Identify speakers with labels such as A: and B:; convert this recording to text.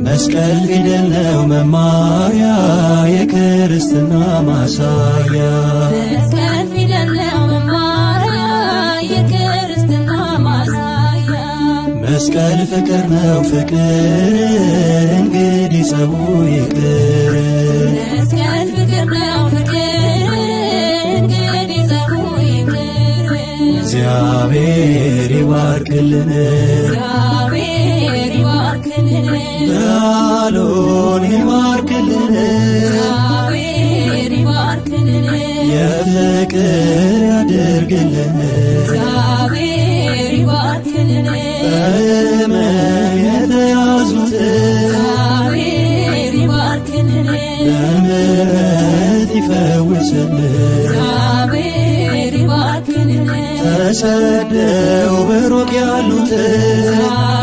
A: መስቀል ፊደል ነው መማሪያ የክርስትና ማሳያ።
B: መስቀል ፊደል ነው መማሪያ የክርስትና ማሳያ።
A: መስቀል ፍቅር ነው ፍቅር እንግዲህ ሰው ይቅር።
B: መስቀል ፍቅር ነው ፍቅር እንግዲህ ሰው ይቅር።
A: እግዚአብሔር ይባርክልን፣
B: እግዚአብሔር ይባርክልን፣
A: በዓሉን ይባርክልን፣
B: እግዚአብሔር ይባርክልን፣
A: የፍቅር ያድርግልን።
B: እግዚአብሔር ይባርክልን፣
A: በሕመም የተያዙትን
B: እግዚአብሔር ይባርክልን፣
A: በምሕረት ይፈውስልን።
B: እግዚአብሔር ይባርክልን፣
A: ተሰደው በሩቅ ያሉትን
B: እግዚአብሔር